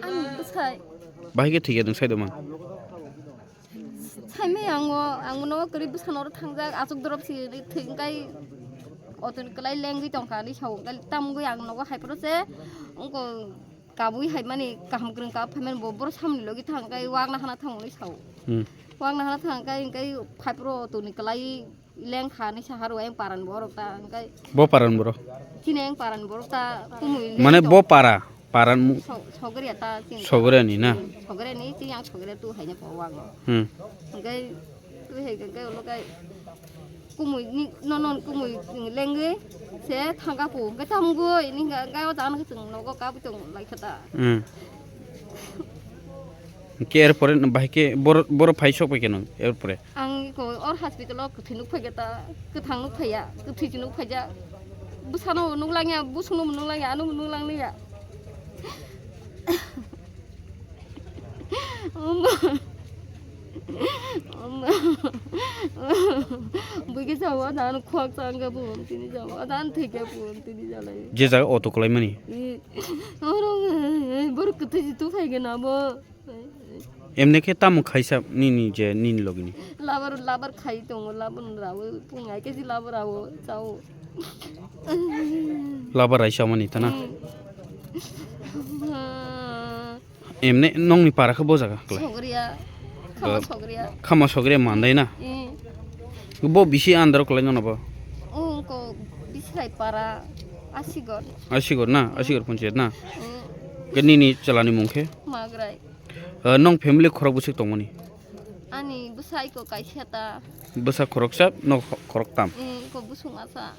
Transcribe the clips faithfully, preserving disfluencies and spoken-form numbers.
Ang bwsai. Bahai khe thwikya nwng sai doma? Saimai ang o, ang no kwrwi bwsano oro thangjak, achuk dorop si thwi, hwnkhe auto ni kwlai lengwi tongkha hinwi sao, hwnkhe tamgwi ang nogo hai phuru se wngkha kabui hai mani kaham kwrwng ka phaimani bo borok samni logi thang khe wakna hana thang hinwi sao. Hmm. Wakna hana thang khe hwnkhe phai phuru auto ni kwlai lengkha hinwi saha rw ayang paran borok ta hwnkhe. Bo paran borok? Chini ayang paran borok ta kumui. Mane lengwi bo tong. Para? Paran mu- So-, Sogriya ta chini. Sogriya ni na? Hmm, Sogriya ni chini ang Sogriya tu haina po wang. Hmm. Hwnkhe tu hai hwnkhe ulo kai kumui ni no non kumui lengwi se thangka pu hwnkhe tamgwi ni ga ga o jana khe chwng nogo kabui tong lai kha ta. Hmm. Hwnkhe er pore bahai khe boro, boro phai sok pai khe nwng er pore? Ang iko or hospital o kwthwi nuk phai khe ta, kwthang nuk phaiya, kwthwi si nuk phaijak. Bwsano nuk langya, bwswkno nuk langya, ano nuk langya. Omo. Omo. Bui khe sao, dan khok chang khe bo, tini sao, dan thwi khe bo, tini jalai. Je jaga auto kwlai mani? Oro, borok kwthwi si tu phai khe na bo. Emne khe tamo khaisa nini je nini logini? Labar, labar khai tongo, labar rawo, pung ai kesi labar rawo, chao. Labar raisa mani tana? Hmm. Emne nongni para khe bo jaga khlai? Sogriya. Khama sogriya. Khama sogriya mandai na? Hmm. Bo bisi andar khlai nono bo? Ungko bisi lai para Asigor. Asigor na? Asigor panchayat na? Hmm. Ke nini chalani mung khe? Magrai. Ah, nong family khorok bwswk tongmani? Ani bwsai ko kaisa ta. Bwsa khoroksa, nok khoroktam. Eh, ko bwswng asa.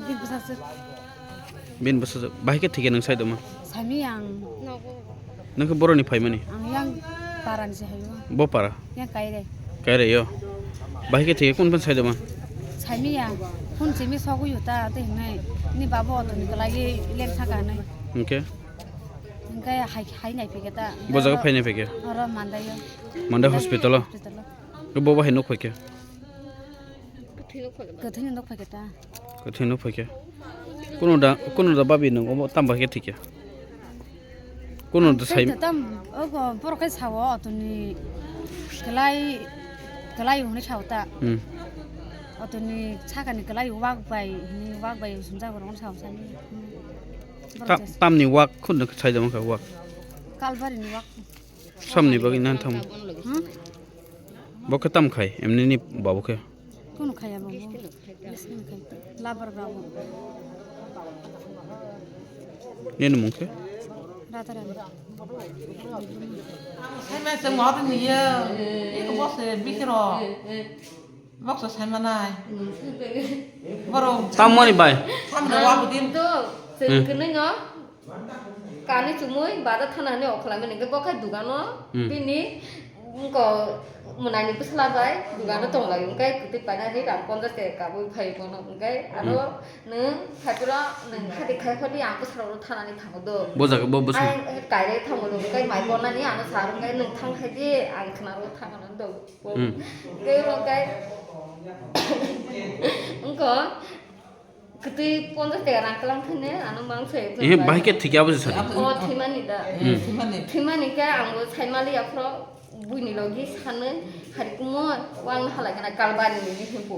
Bini bwsajwk. Bini bwsajwk. Bahai khe thwikhe nwng sai doma? Sami ang. Nwng khe boroni phaimani? Ang yang parani se hayo. Bo para? Yang Kairai. Kairai yo. Bahai khe thwikhe kun phan sai doma? Sami ya. Kun simi sogu yuta te hinai. Ni babo auto ni kalai leng saka nai. Hwnkhe? Hwnkhe hai, hai nai phikhe ta. Bo jaga phai nai phikhe? Oro Mandai yo. Mandai hospital o? Hospital o. Bo bahai nuk phaikhe? Kwthwino nuk phaikhe ta. Kwthwino nuk phaikhe. Kuno da, kuno da babi nwng omo tamo khe thwikhe? Kuno da sai tam, ogo borok khe sao auto ni kwlai, kwlai hwnwi sao ta. Hmm. Auto ni sakani kwlai wak bai, hwnwi wak bai sumjak borok sao sani. Hmm. Borok ta-, jas- tamni wak khun sai da mankha wak. Kalbari ni wak. Samni bagwi nan thang. Hmm? Bo khe tam khai, emni ni babu khe? Kunu khaya babu. Biskin khai. Labar babu. Nini mung khe? Radharani. Sai mai se mo ni ye. Iko bo se bikiro. Boksa sai manai. Borok. Tam mani bai. Samne wa budin. To, se Hmm. Kene ngo. Kani chumui bada thana hani okhlai mani, hwnkhe bo khai dugano, Hmm. Bini Wngkha mwnani bwsla bai dugano tonglai, wngkhe kwtwi painani rang ponchash taka kabui phai bono, wngkhe ano Hmm. nwng phaipro nwng hati khai hodi ang bwsarokno thanani thango do. Bo jaga bo bwsla. Ang kaire thango do, wngkhe mai ponani ano sar wngkhe nwng thang hai di, ang khwnaro thangano do. Hmm. Wngkhe wngkhe wngkha. Kwtwi ponchash taka rang kwlang thani ano mang se. Ehe, bahai khe thwikya abo se sadi. O thwimani da. Hmm. Thwimani. Thwimani khe ang bo saimali aphro buini logi sanwi hari kumo wang halai kana kalbari ni himpu.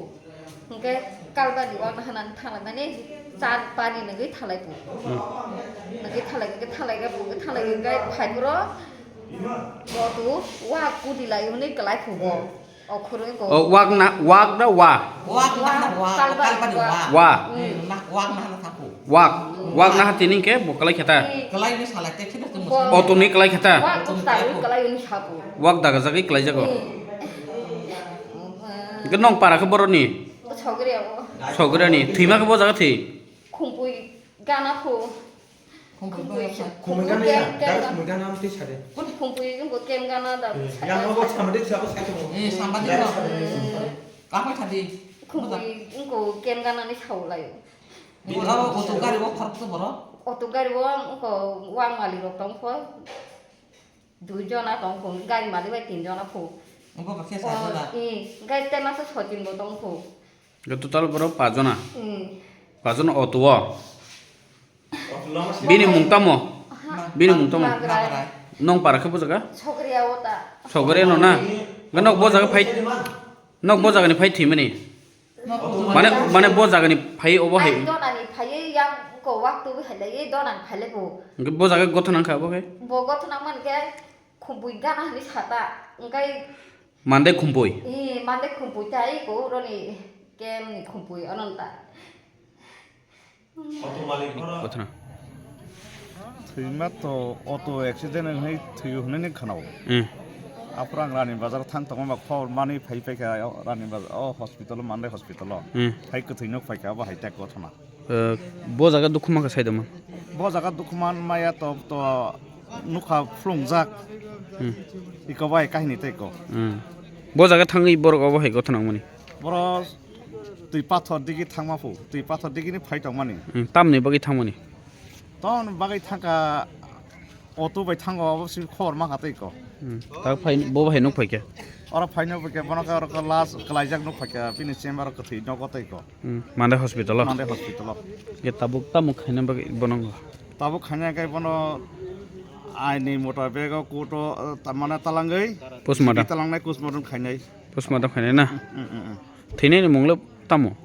Hingke kalbari wang hanan thalai mani char pani nagwi thalai pu. Hmm. Nagwi thalai ke thalai ke pu thalai ke phai bro. Bo tu wa kudi lai hwnwi kwlai pu bo. O khurui ko. O, wak na, wak da wa. Wak na, wak, kalbari, kalbari wa. Wa. Hmm. Na, wak na, na, thaku. Wak. Wak na hati ni ke bo kalai kheta. Kalai ni salai te khita tu musa. O to ni kalai kheta. Wak to kalai ni sapu. Wak daga jagwi kalai jago. Hmm. Ke nong para ke boroni. Sogri abo. Sogri ni. Thima ke bo jaga thi. Khumpui gana phu. Khumui gana ya, kem, kem. Khumui gana am twi sade. Khumui wngkha kem gana da. Eh, yang nogo samade sabo sai tongo. Eh, samade no. Direct sade. Kapai thadi. Khumui wngkha kem gana ni sao lai. Bini oro auto gari o khorok to boro. Auto gari o wngkha wang mali rok tong kho. Dui jona tong kho, gari mali bai tin jona kho. Wngkha ba khe sa jona. Eh, gari te masa sotin bo tong kho. Ga total boro pajona. Hmm. Pajona auto o. Bini mung tamo? Aha. Bini mung tamo? Magrai. Nong para khe bo jaga? Sogriya o ta. Sogriya no na? Ga nok bo jaga phai, nok bo jaga ni phai thimani? Mane, mane bo jaga ni phai obo hai. Ai dona ni phai yang ko wak tu hai lai dona ni phai le bo. Bo jaga gothon ang kha bo khe? Bo gothon ang man khe khumbui gana hani sata. Engkai Mande khumpui. Eh, mande khumpui tai ko roni kem ni khumpui anon ta. Auto malik bono. Kothona. Thwima to auto accident wngwi thwiyo hwnwi khanao. Hmm. Aphuru ang Rani Bazar thang tongma khobor mani phai paikha Rani Bazar o hospital o, Mandai hospital o. Hmm. Hai kwthwi nuk paikha abo hai tak kothona. Eh, bo jaga dukhu mankha saidoma? Bo jaga dukhu man maya to, to nukha phlungjak. Hmm. Iko bai kahini tei ko. Hmm. Bo jaga thangwi borok obo hai kothona wngmani? Boro twi pathor digi thangma phu, twi pathor digi ni phai tongmani. Hmm, tamni bagwi thangmani? Tamni bagwi thangkha, auto bai thango, abo si khobor mankha tei ko. Hmm, ta phai, bo bai nuk phaikha? Oro phaino bai khe, bono khe oro khe last kwlaijak nuk phaikha, bini chamber o kwthwi nogo tei ko. Hmm, Mandai hospital o? Mandai hospital o. Ye tabuk tamo khaina bagwi bono? Tabuk khaina khe bono aini mota bego court o, eh, ta-, mane talangwi. Postmortem. Talangnai postmortem khainai. Postmortem khainai na? Hmm, hmm, hmm, hmm. Thwinani munglo tamo?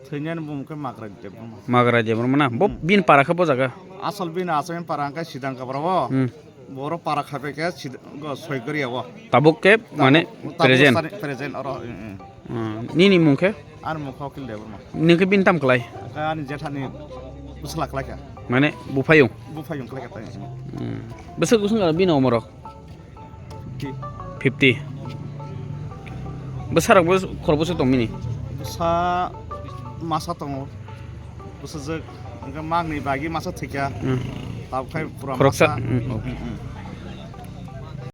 Thwinani mung khe Magrai Debbarma. Magrai Debbarma na? Bo Hmm. bini para khe bo jaga? Asol bini asol bini para hwnkhe Sidang Kabra o. Hmm. Boro para khape khe Sid-, go Soigoriya o. Tabuk khe mane Tabuk present? Sani present oro, hmm, hmm. Hmm. Nini mung khe? Ani mung khe Okil Debbarma. Nini khe bini tam klai? Khe ani jethani bwsla klai kha. Mane buphayung? Buphayung klai kha tai. Hmm. Bwswk bwswk bini omorok? Fifty. Fifty. Bwsarok bo khorokbwswk tongmini? Bwsa masa tongo. Bwsajwk hwnkhe mangni bagwi masa thwikha. Hmm. Tabuk khai pura khoroksa, masa. Hmm. Hmm, hmm.